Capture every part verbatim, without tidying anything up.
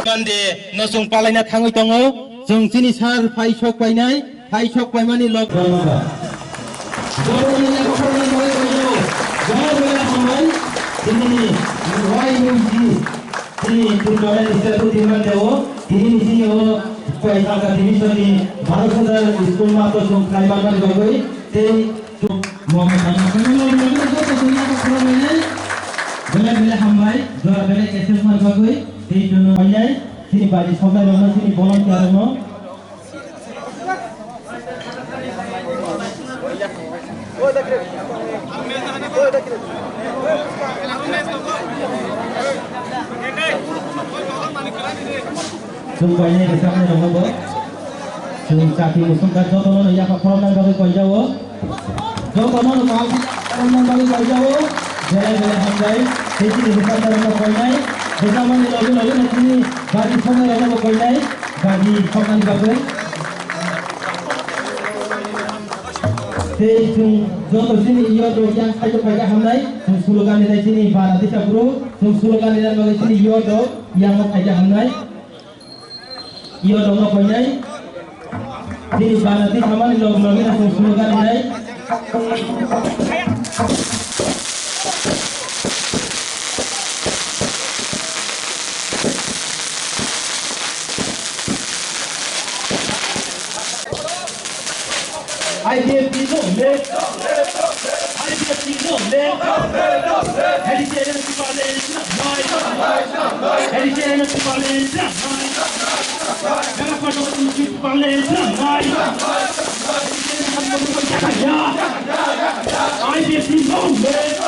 Mande no chwng palaina thangwi tongo, chwng chini sir phai sok painai, phai sok paimani log. Tini Purbalai District Team Mandeo, tini ni sini o Koisalka Division ni baro hajar school mato song khlai manmani bagwi tei belai belai hambai, jora belai S S man bagwi tei jono painai, tini baji soblai rokno, tini volunteer rokno. Chwng painai rwchapnai rokno bo. Chwng chati musungkha jotono no yapha khoroknani bagwi koijao. Jotono no kaham khe khoroknani bagwi koijao. Belai belai hambai. Tei chini rwchapnai rokno koinai. Rwchapmani logi logi no chini baji soknai rokno bo koinai. Baji soknani bagwi. Tei chwng joto chini youth rok yang side o phaikha hamnai, chwng slogan rinai chini bara tisa bro, chwng slogan rinai bagwi chini youth rok yang no phaikha hamnai. Youth rok no koinai. Chini bara tisa mani log logina chwng slogan rinai. I D F T no left. I D F T no left. H D C N M T violence no right. H D C N M T violence no right. Jala koto koto violence no right. I D F T no left.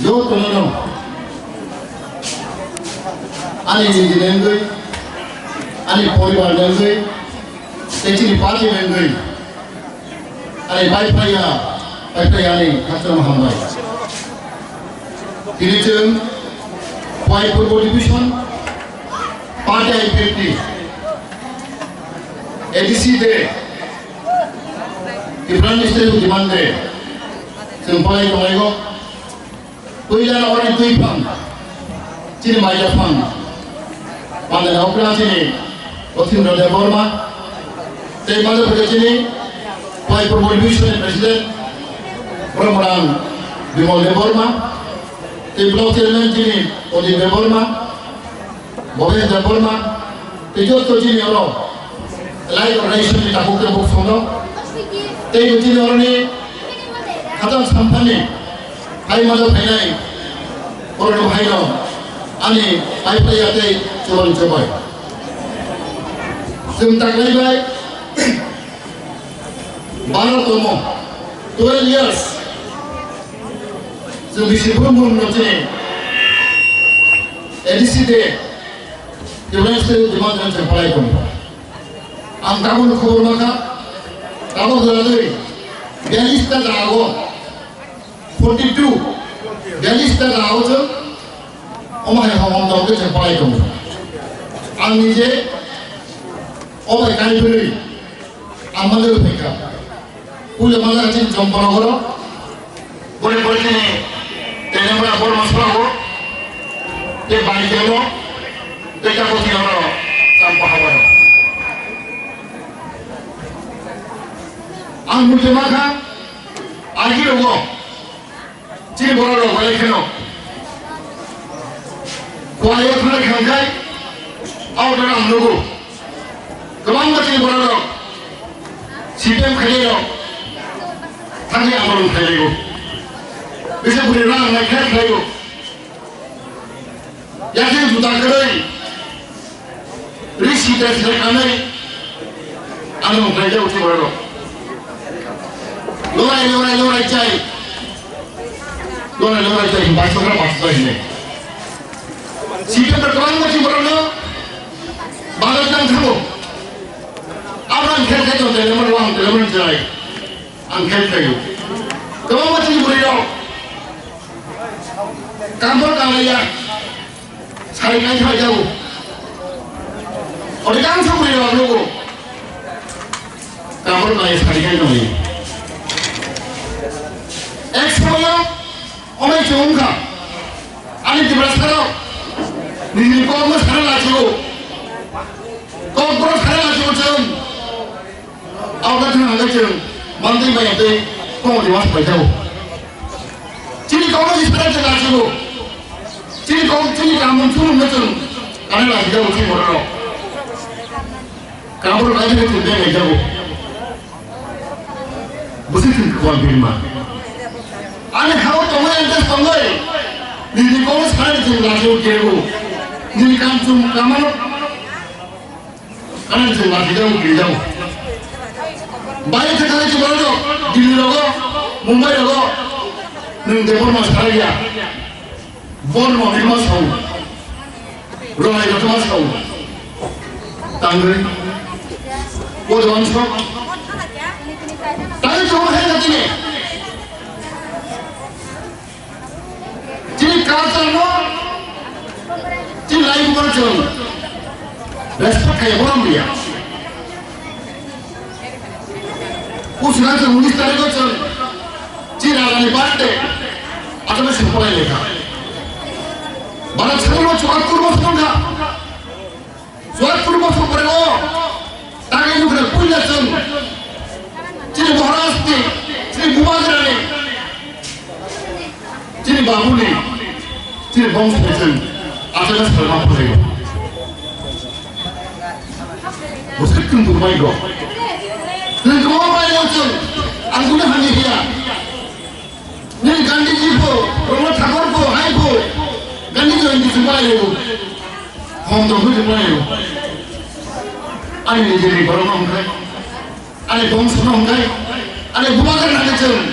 Jotono no ani niji nengwi, ani poribar nengwi, tei chini party nengwi, ani bai phaiya, bai phaiya ani khakchangma hambai. Tini chwng Khowai Purbo Division, party I P F T, A D C de, Tripura ni state demand de, chwng palai tonglaio. Puila oro twi phang, chini maija phang, mandani okra chini Rotindra Debbarma, tei mada phaikha chini Khowai Purbo Division ni President Brahmanand Bimal Debbarma, tei Block Chairman chini Odin Debbarma, Bhabesh Debbarma, tei joto chini oro elai organization ni tabuk tabuk songno, tei bo chini oroni khatang samphani hai mada phainai borok haino ani pai phaiya tei chuban chubai. Chwng taklai bai baro tomo twelve years. Chwng bisi brum brum no chini A D C de Tripura state demand jan chwng palai tongo. Ang tabukno khobor mankha, tabuk jora dui biyallis ta jaga o, forty two, biyallis ta jaga o chwng omo hai hom hom jok chwng palai tongo. Ang nije obai kai bwrwi ang manjak phaikha. Puila manjak chini Jompana oro. Bole bole chini Tenamura Borma sora o. Te bai kemo. Te kako chini oro Champa habaro. Ang mujhe makha. Agi rogo. Chini borok rok belai kheno. Bo ayok thangwi khankhai, auto ang nugo. Kwbangma chini bororok C P M khairok thangwi andolon khairaigo. Bisa bwrwi rang nai khe khlaigo. Yakhe juda kwrwi, risi tes le kanai, ano khlai jao chini bororok. Lorai, lorai, lorai chai. Lorai, lorai chai, bai sokra bai sokra hinai. C P M kwbangma chini borokno bagwi tang thango. Abo ang khe khe tong tele mano ang tele mano chai. Ang khe khe yo. Kwbangma chini bwrwi rok. Kampor kalaiya. Sari kai thai jao. Ode kang sa bwrwi rok nugo. Kampor kalaiya sari kai thai. Ek somoyo Omo chwng wngkha, ani Tiprasarok nini kokno sana lachio, kokborok sana lachio chwng. Abo khe thang hwnkhe chwng mantwi bai tei kok rima pai jao. Chini kokno si sana chwng lachio. Chini kok, chini kamung chumung no chwng kana lachio chini borok. Kabur kaisa khe tong khe naijago. Bwswk thwng kwbang birma. Ani hao tongwi ang khe tongwi. Nini kono sai thwng lachio kebo. Nini kam chum kamano. Ani thwng lachijago kirijago. Bai thwng thwng chibaro. Delhi rogo, Mumbai rogo. Nwng Debbarma saraiya. Borno hima sao. Rohai rok ma sao. Tangwi. Bo don sok. Tangwi chuma hai ka tini. Chini culture no. Chini life no chwng. Respect khai borom dia. Usna chwng unis tarikh o chwng chini rajani birthday. Asole chwng polai lekha. Bara chwngno chwng kurmo chwng kha. Chwng kurmo chwng pore o. Tangwi nukre puila chwng. Chini Maharaj ni, chini Bubagra ni. Chini babuni, chini bongso ni chwng aswk salma phwrwngwi. Bwswk chwng tongmani rw. Chwng tongma bai rw chwng, ang kunu hamya hiya. Nini Gandhiji pho, Rabindranath Tagore pho, hai pho, Gandhi Jayanti chwng bai rw. Hom tong pho chwng bai rw. Ani nijeni borok no hwnkhai, ani bongso no hwnkhai, ani Bubagra ni chwng.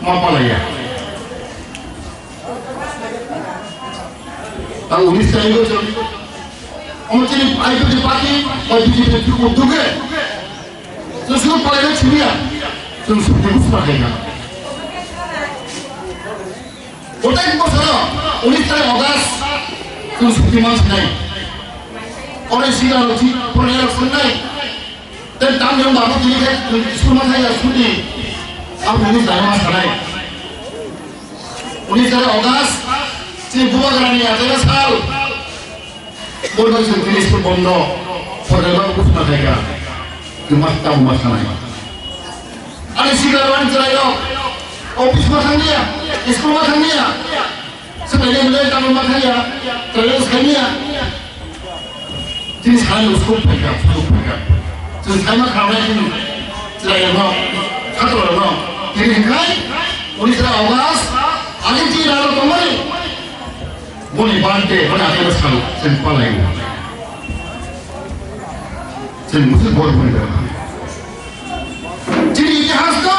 Ma palaiya. Ang unis tarikh o chwng, omo chini I P F T party, I P F T uddhoge, chwng sudu palaiya chwngya, chwng sukti bwsma khaina. Protek bosoro unis tarikh August, chwng sukti man sinai. Ore sida rok thik, pore rok sanai. Tei tamni wng babu tini khe school ma thangya chuti. Ang nini jai ma sanai. Unis tarikh August, chini Bubagrani achaima sal. Borok chwng tini school bondo. Sorkar babu buphna khaikha. Chwng ma tamo ma sanai. Ani sikla rwani chwrairok office ma thangya, school ma thangya. Swkang le le tamo ma thangya, chwrairok saimya. Chini sai no school phaikha, school phaikha. Chwng saima khanai chini chwrairokno, chhatrorokno. Tini hwnkhai, unis tarikh August, ani chini ralo tongmani. Boni birthday, boni achaima salo, chwng palai. Chwng musu bor boni bor. Chini itihas no,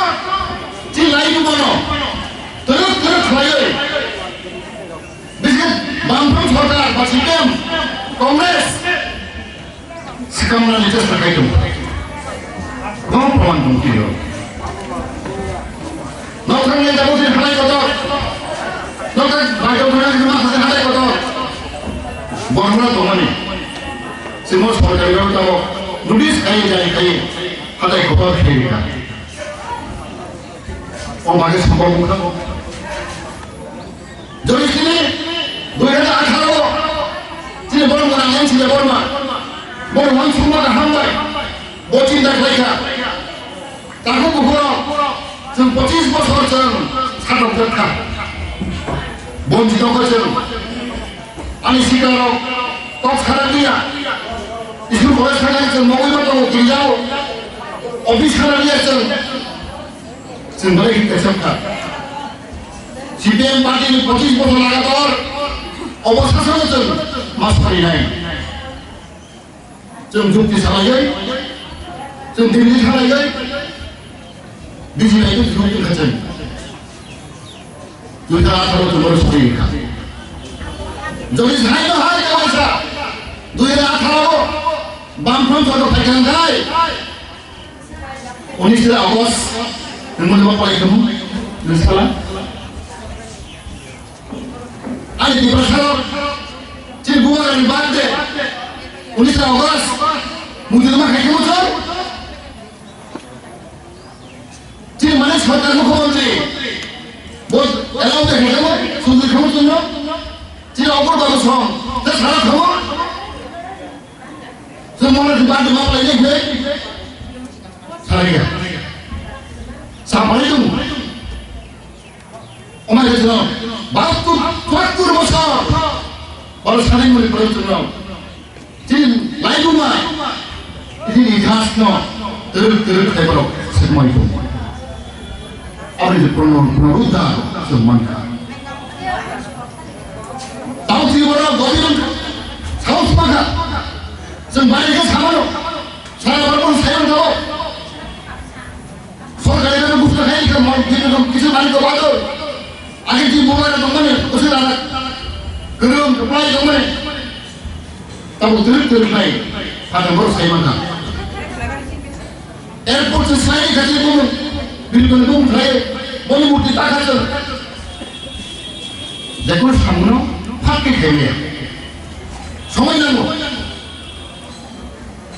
chini lai no bono. Twrwk twrwk khlaiwi. Bisi Bamfront sorkar ba C P M, Congress swkang nani chesta khai tongo. Kwbang proman tong tini o. Nokthang ni jago tini halai kotor. Nokthang bai tong thang ni ma khasi halai kotor. Bormra tongmani. Simo sorkari rok tamo notice khai jai khai hatai kotor khai rika. O bagwi sambal bukha. Jodi chini dui hajar atharo o chini borok mwnang yang chini borma. Borok uansukma kaham bai. Bo chinta khlaikha. Takhuk bukhurok chwng pochis bosor chwng satok jak kha. Bonchito khe chwng. Ani sikarok kok sana dia. School college thangwi chwng nogwi ma tongo, kirijao. Office sana dia chwng. Chwng belai kisa chapkha. C P M party ni pochis bochor lagatar obo sasano chwng ma sarinai. Chwng jukti salaiwi, chwng dimdi salaiwi, bisi naiwi jukti kha chwng. Dui hajar atharo chwng oro sari kha. Jodi sai no hai ka waisa, dui hajar atharo o Bamfront sorkar phai kha khai, unis August, nwng mo palai khamu, nwng sala. Ani Tiprasa rok, chini bubagrani birthday, unis August, mujurma khai khamu chwng. Chini mane sarkar mukhyamantri, bo allow de khai khamu, sujui khamu chwngno. Chini obor babu song, ta sara khamu. Chwng mane di birthday ma palai le khai. Sara ya. Sa palai tung. Omai khe chwng bahattur, chwattur bosor boro sadin mani pore chwng chini laibuma chini ithas no twrwk twrwk khai borok swkmai tongo. Aboni je puno-, punoruddhar chwng mankha. Tamo twi borok gobir wngkha, saos mankha. Chwng bai khe samano, sara borok saimano. Sorkari rok busta khai kha, mon kisa rok kisa bani ko bato. Age di bubar rok mane, usi rana. Gerung keplai rok mane. Tamo twrwk twrwk khai, pada bor sai mangkha. Airport se sai kha je bumung, bilkul bumung khai, boni murti ta kha je. Jekun samno, phak ke khai le. Somoi nango.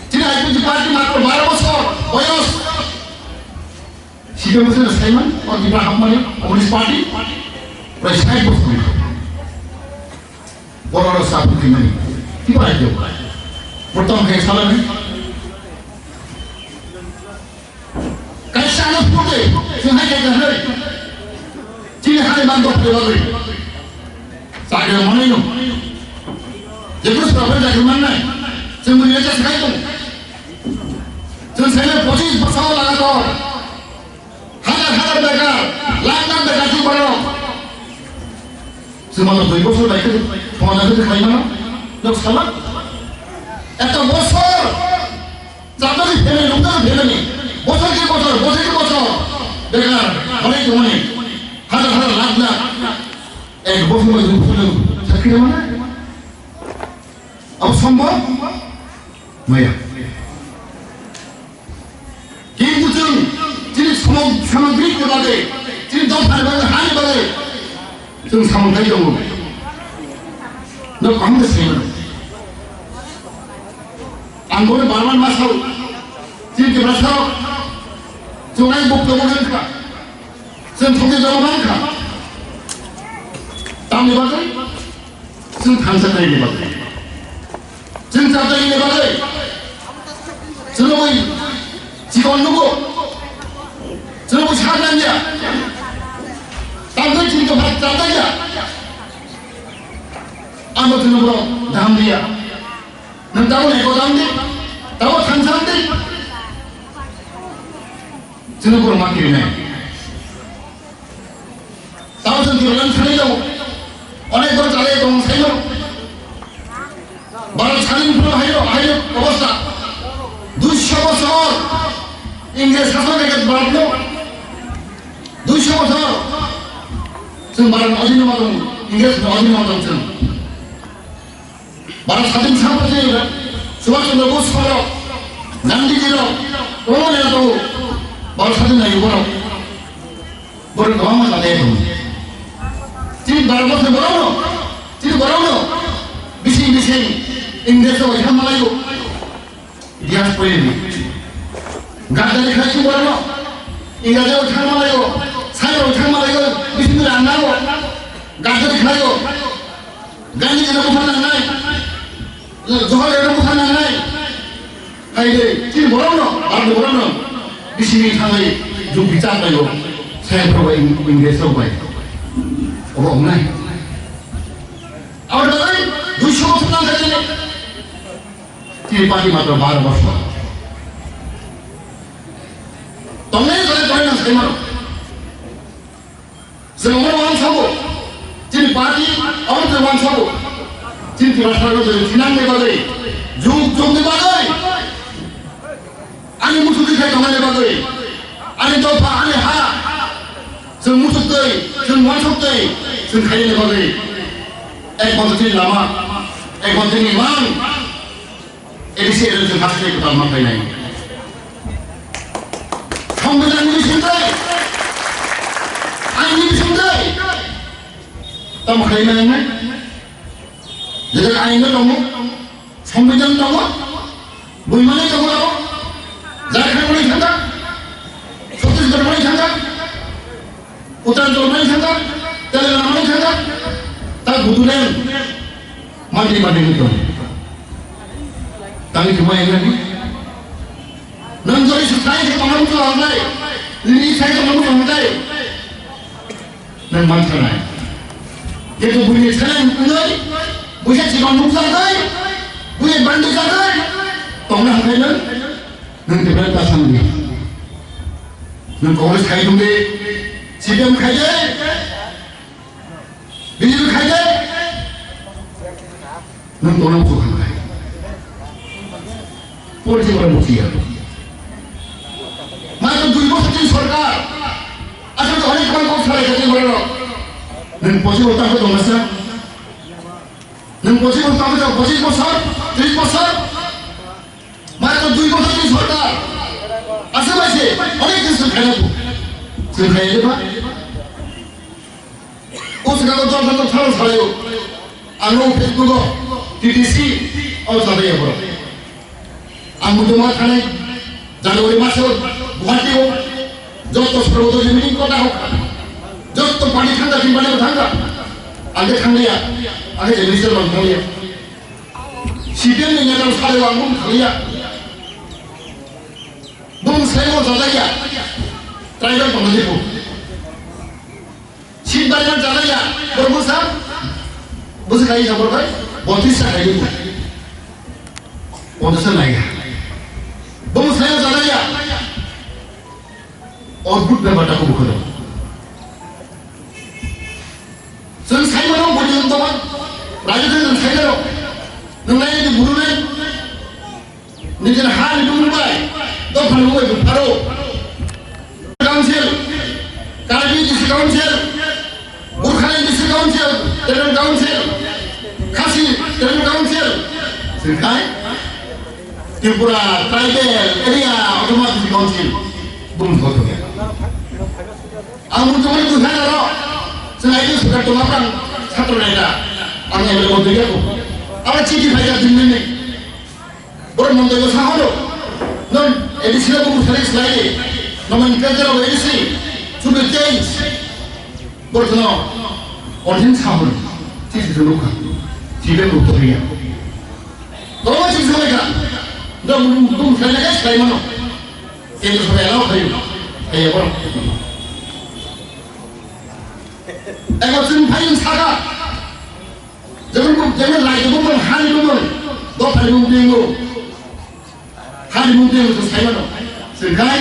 Chini I P F T party matro baro bosor boyos. Sibeh bosor Simon, o Tipra Hapmani, Communist Party, prai sait bosor. Boro ro sabu timani. Tipra jo. Prothom hai salani. Kaisa ano pute, chwng hai kaisa hai. Chini hai man dok de bagwi. Chakri manai no. Jekun sura bai chakri mannai. Chwng bini lecha sakai tong. Chwng saina pochis bosor lagator. Hajar hajar bekar, lakh lakh bekar chwng baro. Chwng mano dui bosor bai khe, thongna khe khlai mano. Nok salak. Ekta bosor. Jatoni family, lungtani family, bosor ki bosor, bosor ki bosor, bekar, hwnwi tongmani, hajar hajar, lakh lakh, ek bosor bai dui bosor sakhi rwmani, abo sombhob maya. Kintu chwng chini samag-, samagrik ni bagwi, chini dopha ni bagwi, ha ni bagwi, Chwng samung khai tongo. No kaham khe sai mano. Ang bono barman ma sao. Chini Tiprasa rok. Chwng ai buk tongo wng kha. Chwng thokni jora man kha. Tamni bagwi? Chwng thansa thaini bagwi. Chwng chapjagini bagwi chwngno bai chikon nugo, chwngno bai sak nangya, tamkhe chini kwphar chapjakya. Ang bo chwngno borok dam liya. Nwng tabuk eko dam di, tabuk thansa di. Chwngno borok ma kirinai. Tamo chwng Tipraland thani tongo. Onek borok chalai tongo, sai tongo. Bharat sadhin phuru haino, haino obostha. Duisho bosor Ingres sason khe Bharat no. Duisho bosor. Chwng Bharat ni odhino ma tongo, Ingres ni odhino ma tongo chwng. Bharat sadhin sampai je Subhash Chandra Bose rok, Gandhi ji rok, kwbangma neta tongo. Bharat sadhin nai borok. Borok kwbangma chalai tongo. Chini Bharat borok ni borok no, chini borok no bising bising Ingres rok thang malai bo. Itihas pori di. Gadari khai borok no. Ingres rok thang malai bo. Sai rok thang malai bo. Bising rang na bo. Gadari khai bo. Gandhi jino bupha nangnai, Johor jino bupha nangnai. Hai de, chini borok no, Bharat ni borok no, bisini thangwi jung bichar bai o, sai phro bai Ingres rok bai. Obo wngnai. Aboni bagwi Chini party matro baro bosor. Tongnai jora tongnai nang sai mano. Chwng omo uansukgo. Chini party omo chwng uansukgo. Chini Tiprasarokno chwng thinangni bagwi, jug jugni bagwi, ani muchuk twi khai tongnani bagwi, ani dopha, ani ha, chwng muchuk twi, chwng uansuk twi, chwng khainani bagwi ekmatro chini lama, ekmatro chini imang. A D C election haste kwtal ma khlainai. Songbidanni bisingtwi, ainni bisingtwi tamo khlainai? Jeto ain no tongo, songbidan tongo, buimani tongo abo, Jharkhand ni thangkha, Chhattisgarh ni thangkha, Uttaranchal mani thangkha, Telangana mani thangkha, ta budulen mandi mandi ni tong. Tani thuma yang ni. Nang jori sutai ke pangam tu angai, ni sai ke pangam tu angai. Nang man thanai. Ye tu bunyi thanai ngai, buya jiban mukta ngai, buya bandi ngai. Tong na hai nang. Nang tebra ta samdi. Nang Congress khai tongdi, C P M khai de, B J P khai de. Nang tona busu khanai. Policy wala busu ya. Matro dui bosor chini sorkar. Asal to onek bang kok salai kati wala. Nang policy wala tangko tongmasa. Nang policy wala tangko tong policy bosor, tris bosor. Matro dui bosor ni sorkar. Aswk bai se onek din swk khaina bu. Swk khaina ba. O swkang o jor jor tharo salaio. Ang o Facebook o T D C o sadai ya borok. Ang muchung ma thanai January maso Guwahati o jotto sorbo dol meeting kota hok. Jotto pani thangka, tin pani thangka. Ang ke thanglia. Ang ke minister bang thanglia. C P M ni neta sari wang bung thangya. Bung sai mo jajaya. Tribal tong di bu. Seat bai jajaya. Bor bung sa. Bung sa kai sa bor kai. Botis sa kai bu. Botis sa nai. Bung sai mo jajaya. Odbhut bepar ta kubu khoro. Chwng sai mano bujung tongma. Raja chwng sai mano. Nung nai ni buru nai. Nijini ha ni bumung bai. Dopha ni bumung bai bupharo. Council. Karbi District Council. Burkhali District Council. Tribal Council. Khasi Tribal Council. Singkai. Tripura Tribal Area Autonomous District Council. Bumung kotor. Ang muchungmani bwkha aro chwng aini swkang tongma phang satro naida ang M L A montri yaku. Abo chiti phaikha dinini. Borok montri ko sahono. Non A D C no buku sari slai. Nomen kajaro A D C. Chumi change. Borok no. Ordin sahono. Chiti chulukha. Chibe buku riya. Toma chiti chulukha. No buku sari slai mano. Kendra sabai allow khayo. Khayo borok. Ego chwng phai wng saka. Jemon bo, jemon lai bo mung, hani bo mung. Bo phai mung ding bo. Hani mung ding bo sai mano. Chwng khai.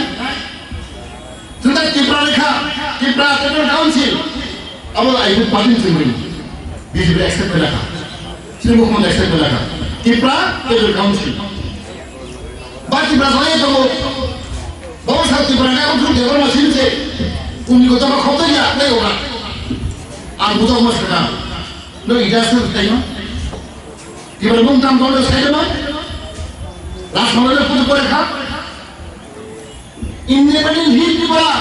Chwng ta Tipra lekha, Tipra Federal Council. Abo ai bo party chwng ring. B J P accept lekha. Sri Mohammed accept lekha. Tipra Federal Council. Ba Tipra salai tongo. Baba sa Tipra khe ang thung Debbarma sini se. Uni ko tama khokta ya, nai ora. Ang bujo mas kana. No ida su tai ma. Tipra mung tam kono sai ma. Las ma le putu pore kha. Independent Hill Tripura.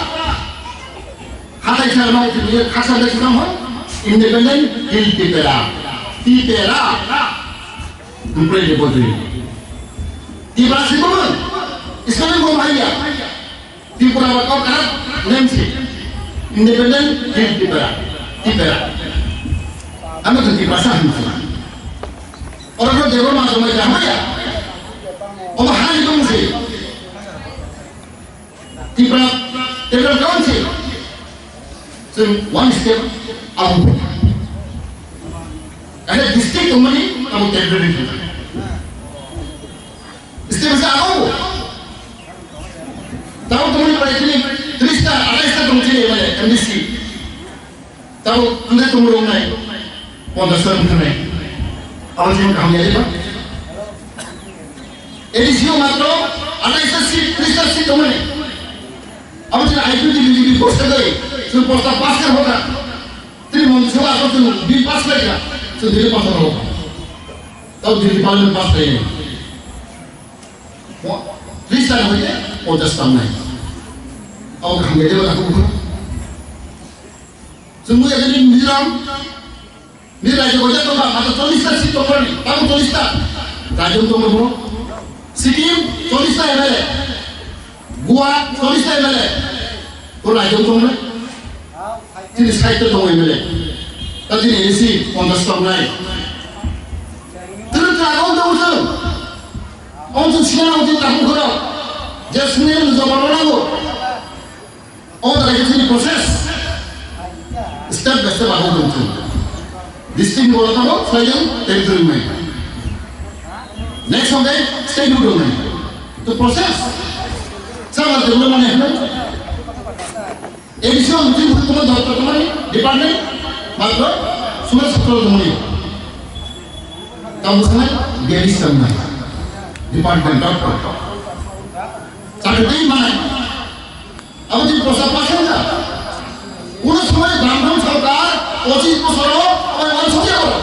Hatai sa ma Tipra khasa da sa ho. Independent Hill Tripura. Tripura. Duplai de bojui. Tipra si bumung. Ismail Gomaiya. Tripura ba kok karak nem si. Independent Hill Tripura. Tripura. Ano tu Tipra sa hin si. Orang ko Debbarma Jomai Jomaiya. Oba hari bumung si. Tipra Tribal Council. Chwng one step out. Ada district tongmani abo territory tongmani. M D C. Tamo tunda tumurung nai, ponchash bar bwtharnai. Abo chini kaham ya diba? A D C o matro atais ta seat, tris ta seat tongmani. Abo chini I P T B J P post kai, chwng posta pass kha hoka. Tini mon sewa ko chwng bill pass lai kha, chwng bill pass hoka. Tamo bill parliament pass lai. Tris ta hoite ponchash ta nai. Abo kaham ya diba, aku. Chwng buya khe ni Mizoram ni rajyo gojak tongkha, matro chollish ta seat tongmani, tamo chollish ta rajyo tongma bo. Sikkim chollish ta M L A, Goa chollish ta M L A, to rajyo tongmani. Chini side to tongo M L A. Ta chini A D C ponchash tongnai. Tini ta on to utu. On to sina on to tamu khoro. Just ne jawab nango. O jaga khe chini process step by step abo tong thung. District ni bolo tamo, swlaijak, territory mai. Next hwnkhe state ni tong nai. To process. Sama development mane hwnwi. A D C o chini tamo doctor tamo ni department, matro suma sotro tamo ni. Tamo sana biyallis tamo nai. Department doctor. Chakri tei manai. Abo tini poisa pass kha. Kuno somoy Bamfront sorkar pochis bosoro amai wansukya koro.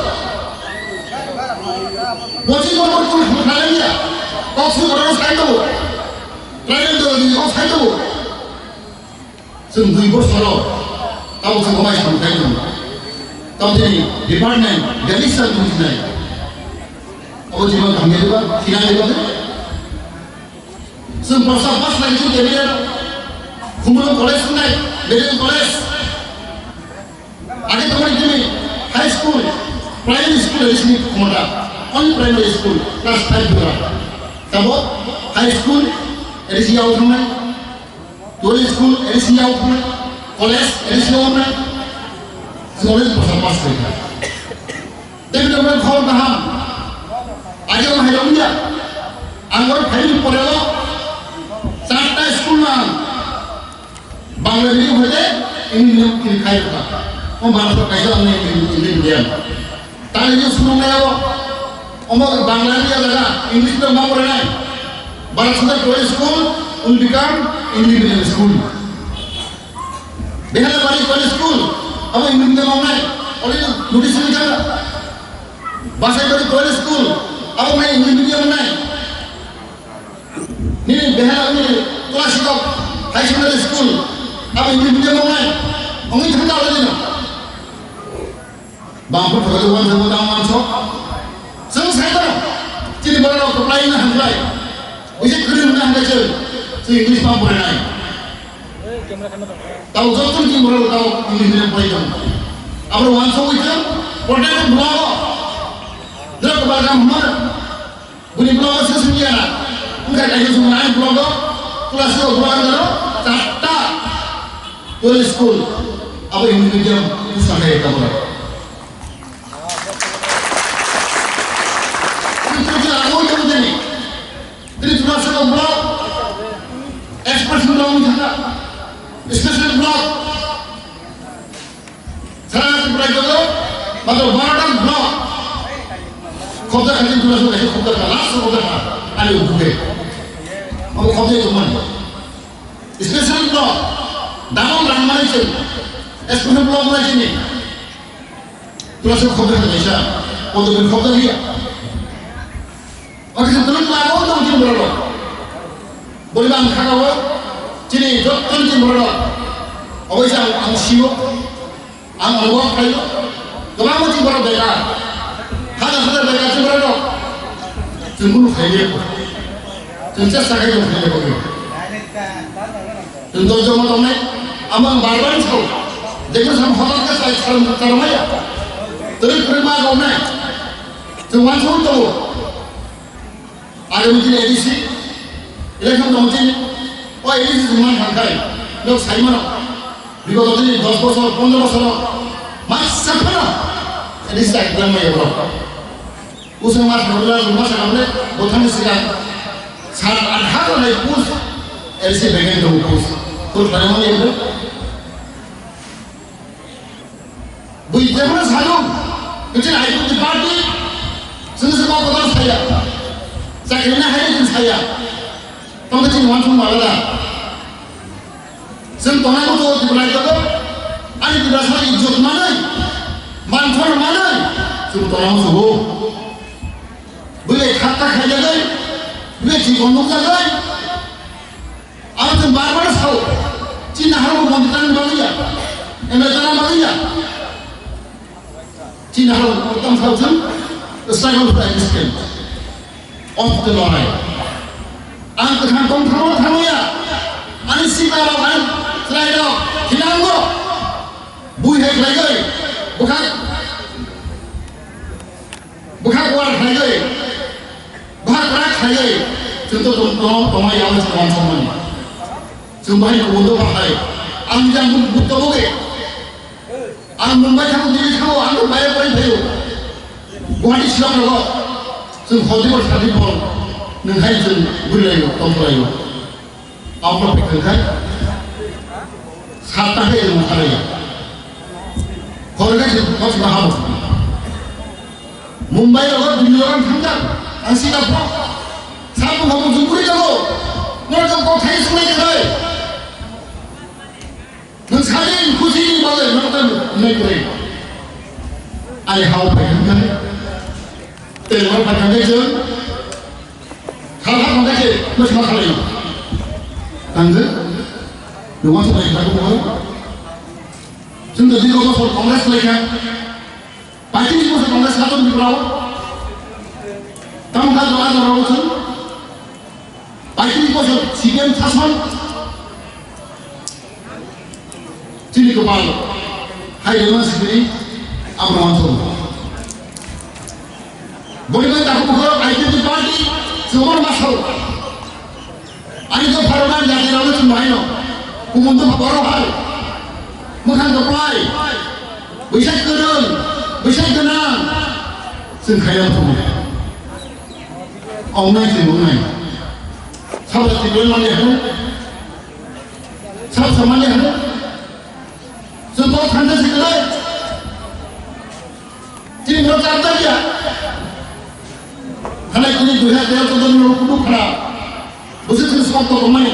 Pochis bosor tong khlaimya. Kok sui koro sai tongo. Tribal dol ni kok sai tongo. Chwng dui bosoro tamo chwng amai samkhlai tongo. Tamo tini department biyallis jon tong sinai. Abo tini ma khamya diba, sinai diba. Chwng poisa pass lai chwng cabinet, Khumulwng College wngnai, medical college. Age tongmani tini high school, primary school A D C ni khomota, only primary school, class five dura. Tabo high school A D C yao thangnai, twelve school A D C yao thangnai, college A D C yao thangnai, chwng already poisa pass khaikha. Tei bini omo khobor kaham. Age o hai wngya. Ang oro phaini pore o charta school no ang Bangla medium hoite English medium kiri khai rwkha. O Bangla kaisa ang English medium. Tani je sunung nai o. Omo Bangla ni jaga English medium ma pore nai. Bangla school will become English medium school. Behelabari College School, abo English medium wngnai, already notice rwjak. Basaibari College School, abo wngnai English medium wngnai. Nini Behelabari Classical High Secondary School, abo English medium wngnai. Wngwi thangkha already no. Bangphuru thogwi uansukgo tamo uansuk. Chwng sai mano, chini borok rok kwplai wngna hambai. Buisi kwrwng wngna hambai chwng, chwng English ma pore nai. Tamo joto chini borok rok tamo English medium pore tong. Aboro uansugwi chwng protected block o. Jora kwbal kam hwnmano. Bini block o session ya na. Wngkha kaisa chwng nine block o, class o block o charta twelve school. Abo English medium bwsa khe tabora. Tripura o tong jani. Tripura o block expansion block wngkha. Special block. Sara Tripura joto matro barota block. Khobda khatin tula sura khatin khobda kha, last khobda kha, ani ubuke. Abo khobda itu man. Special block, double rang mani chini. Special block mani chini. Tula sura khobda kha kaisa, koto bin khobda liya. Ori se tolong lago tong chini borok rok. Bori bang kha o chini jotto chini borok rok. Obo se ang, ang sio. Ang ang work khaio. Kwbangma chini borok bekar. Hajar hajar bekar chini borok rok. Chwng kunu khailiya. Chwng chesta khai chwng khailiya. Chwng dol joma tongnai. Amo ang bar bar sao. Jekno sam hotat khe sai salam salam ya. Teri teri ma gonai. Chwng wansugwi tongo. Agami dini A D C election tongmani, o A D C chwng man thangkhai, nok sai mano. Bigoto dini dos bosor, pondro bosor, masa phano A D C daitwlang maya borok. Usung mas hamle, mas hamle, bothani siga, sat at hajar nai post, A D C vacant tongo post. Kul khlaimani ebo. Ebono sajung, kwchwng I P F T party, chwng se kok kotor saya. Chakri na hai chwng saya. Tongkhe chini wansuk mala da. Chwng tongnai muchungo Tripura bai tongo. Ani Tiprasa ijjot manwi, manthor manwi chwng tongnai muchungo. Bwlai thakta khaijagwi, bwlai chikon nukjagwi. Ang chwng bar bar sao, chini haro montri tangni bagwi ya, M L A tangna bagwi ya. Chini haro tang sao chwng, struggle for existence. Of the Lord. Ang kwthang tong thangma thangma ya. Ani sima rok, ani chwrai rok, thinango. Bui hai khlaiwi, bwkhak, bwkhak war khlaiwi, bwkhak kwrak khlaiwi, chwng to tong, tong, tongma ya, ang chwng uansukmani. Chwng bahai kubundo bahai. Ang jang buk, buk tobo ge. Ang Mumbai thango, Delhi thango, ang to bayar bai phaio. Guwahati Shillong rogo. Chwng hodi bor sadi bor. Nwng hai chwng bwrwi laio, tong laio. Ang no phai khai. Satta hai chwng khalai. Hor khai chwng kos baham. Mumbai rogo, Delhi rogo thangjak. Ang sida pho. Sabu habu jumuri jago. Nor jam kok thai sungai khai. Nwng sadin khusini bagwi nwng tei nai kwrwi. Ani hao phai hwn khe, tei wal phai hwn khe chwng kha kha hwn khe mwchma khalai. Ang khe nwng wansuk lai kha khe bo. Chwng to dino bosor Congress lai kha. Paitris bosor Congress sason Tripura o. Tamo kha jora jora o chwng. Paitris bosor C P M sason. Chini kwpal hai rema sibini abo no wansuk. Boni bai takhuk bukhuk I P F T party chwng bono ma sao. Ani to pharoman jati rok no chwng haino. Kumun to boro hai. Mwkhang kwplai. Bwsai kwrwng. Bwsai gwnang. Chwng khaina thung. Ongnai chwng wngnai. Sabo chwng wngnai hwn. Sab samani hano. Chwng kok thansa si kwrwi. Chini no chap chap ya. Khanai kuni dui hajar tero chaudo ni kudu khana. Bwswk chwng sok to tongmani.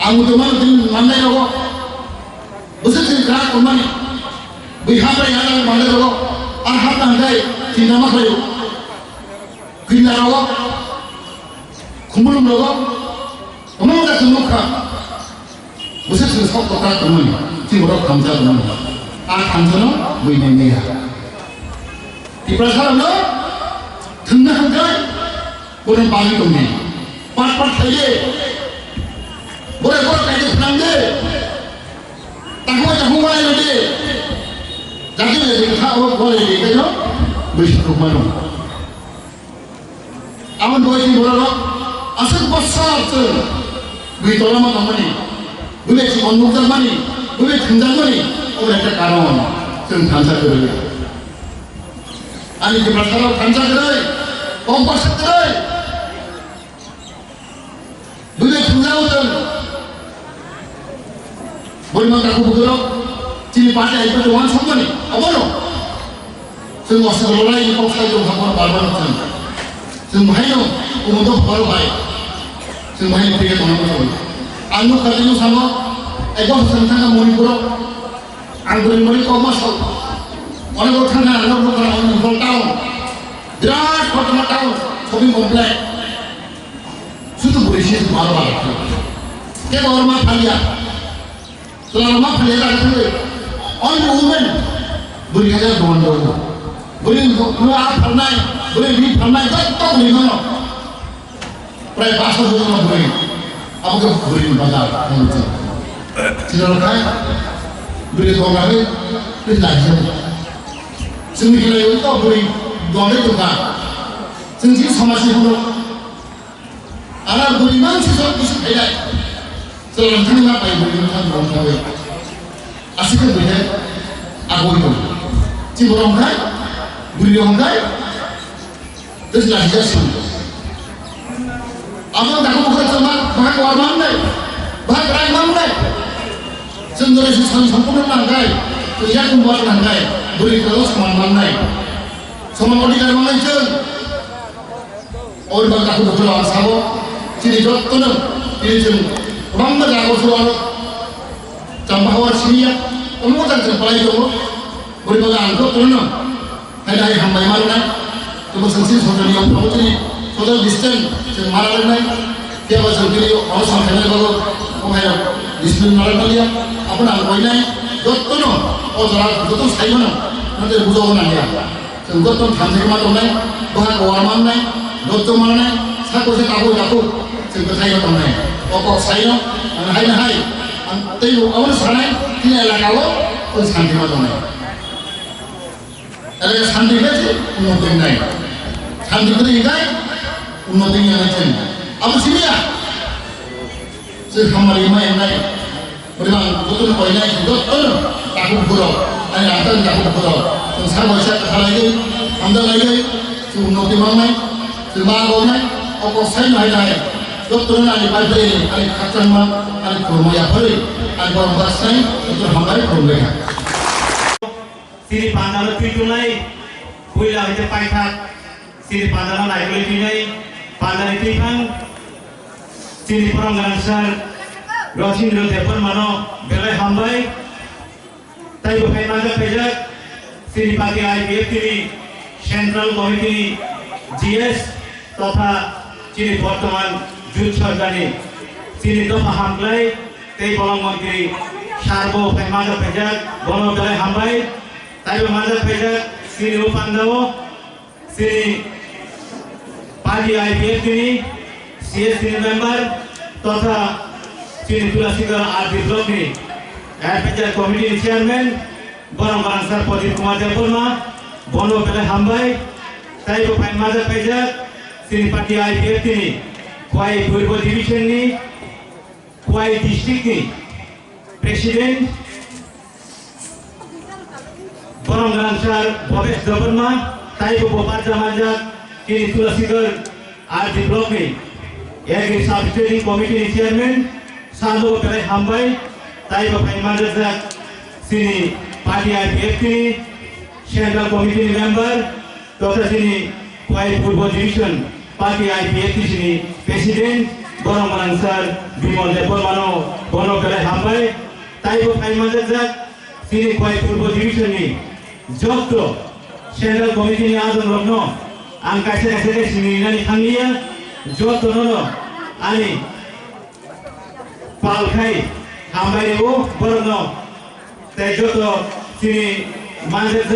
Ang tongmani chini manai rogo. Bwswk chwng kra tongmani. Bui hapra ya manai rogo. Ar hapra hwnkhe chinta ma khlaio. Kwina rogo. Khumulwng rogo. Kwbangma khe chwng nukha, bwswk chwng sok kwkrak tongmani, chini borok thansa tongmani. A thansano buini maya. Tiprasarokno thwngna hwnkhe bono bagwi tongdi. Pat pat khaide. Borai borok kaide phnangde. Takhuk takhuk walai rwdi. Jati jati kha o walai rwdi, kaino bwswk rwmano. Aboni bagwi chini borok aswk bwswk chwng bui tolama tongmani, bui bai chini onukjakmani, bui bai thwngjakmani, obo ekta karon chwng thansa kwrwi. Ani Tiprasarok thansa kwrwi, kok bwswk kwrwi. Bwlai thwngjago chwng. Bwrwi manta kubui borok chini party hai khe uansukmani obono. Chwng oswk loroi ni kok sai tong thangma barbar chwng. Chwng bahaino kumondo borok bai. Chwng bahaino phege tongma chwng. Ang nukha tini samo ek bosor chwng thangkha Manipuro. Ang bwrwi bwrwi kok ma sok. Onek bor thangkha ang nukha Imphal town. Birat Kotoma town shopping complex. Sudu bwrwi se bar bar. Kebo oro ma phalia. Chwla oro ma phalia da thangwi. Only women. Bwrwi hajar dogan dogan. Bwrwi no a phalnai, bwrwi ri phalnai, jotto bwrwi mano. Prai pash hajar dogan bwrwi. Abo khe bwrwi ni bazar. Chwla khai. Bwrwi dogan khai. Bwrwi lajia. Chwngni khlai to bwrwi dogan tongkha. Chwng si samaj ni Ara bwrwi mang si sok bisi khailai. Chwla thani ma pai bwrwi mang thang bwrwi thang. Aswk khe bwrwi hai agoi tong. Chi bwrwi hwnkhai, bwrwi hwnkhai. Tei chwla hija sung. Abo dago bukhai chwla bahai kwar mang nai. Bahai kwrak mang nai. Chwng jora si san sampurno nang kai. Chwng yakung buar nangkhe bwrwi kwrwino soman mannai, soman odhikar mannai chwng. Ori bagwi takhuk bukhuk rok ang sabo, chini jottono tini chwng kwbangma jaga o chwng oro chamba hawar simiya, omo jang chwng palai tongo. Bwrwi bagwi ang jottono hai hai hambai mannai. Tamo chwng chini social niyom tongo, chini social distance chwng mara rwnai. Phiya ba chwng tini oro sam khainai bago o hai discipline mara maliya. Abono ang koinai jottono o jora joto sai mano, nate bujo nangya. Chwng joto thamsai ma tongnai, boha kowa mannai, lojjo mannai, sako se tabuk tabuk chwng bwthai ma tongnai. O kok saino ang hai na hai, ang tei bo abono sanai, chini elaka o chwng santi ma tongnai. Elaka santi khe se unnoti wngnai. Santi kwrwi hwnkhe unnoti wngya chwng. Abo simiya. Chwng hamari ma wngnai. Bwrwi bang jotono koinai, jotono takhuk bukhuk rok, ani rangchak takhuk bukhuk rok. Chwng sak bai sak kha laigwi, hamjak laigwi, chwng unnoti mangnai, chwng ma gongnai, o kok saino hai nai. Jotono ani pai phai, ani khakchangma, ani khulumma yapharwi, ani borok bwsai, jotono hambai khulumbai kha. Chini pandalo twi tongnai, puila hwnkhe paithak, chini pandalo naigwlwi twinai, pandani twiphang, chini borok gwnang sir Rosindra Debbarmano belai hambai. Taibo phai manjak phaijak, chini party I P F T ni Central Committee ni G S totha chini bortoman Jut Sarjani chini dopha hamklai tei bolong montri sir bo phai manjak phaijak, bono belai hambai. Taibo manjak phaijak chini o pandao chini party I P F T ni C S C ni member totha chini Tulasigarh R D block ni adventure committee ni chairman, borok gwnang sir Pradip Kumar Debbarma, bono belai hambai. Taibo phai manjak phaijak chini party I P F T ni Khowai Purbo division ni Khowai district ni president, borok gwnang sir Bhabesh Debbarma, taibo bo barja manjak chini Tulasigarh R D block ni Agri Sub Trading Committee ni chairman, sir no belai hambai. Taibo phai manjak chini party I P F T ni Central Committee ni member, totha chini Khowai Purbo Division Party I P F T C ni President, borok gwnang sir Bimal Debbarmano, bono belai hambai. Taibo phai manjak chini Khowai Purbo Division ni jotto Central Committee ni ajon rokno ang kaisa kaisa khe sini rinani thangliya, jottono no ani pal khai hambai rwo borokno. Tei joto chini manjak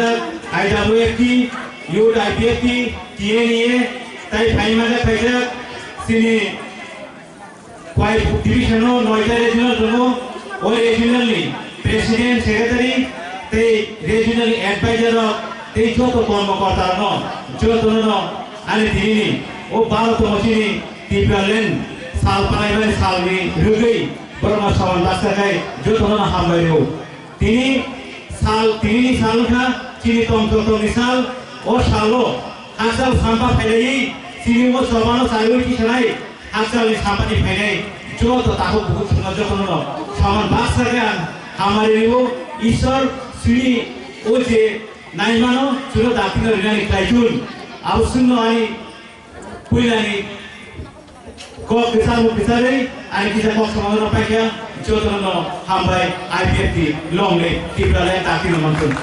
I W F T, Youth I P F T, T N E A, tei phai manjak phaijak chini Khowai division o noita regional tongo, o regional ni president, secretary tei regional ni advisor rok tei joto kormokorta rokno jotono no ani tini ni o baro tongo chini Tipraland sal palaimani salni rwgwi borokno saman baksa khai jotono no hambai rw. Tini sal, tinini sal wngkha chini tongthok tongni sal. O salo hakchal sampa phailaiwi chini o chobano chaiwi tisanai hakchalni sampani phainai joto takhuk bukhuk thwngno jotono no saman baksa khe ang hamari rw. Isor chini o je naimano chwngno dakti no rinani khlai chun. Abo chwngno ani puilani kok kwchangbo kwcharwi, ani kisa kok samano paikha, jotono no hambai, I P F T, long live, Tipraland, dakti no manthun.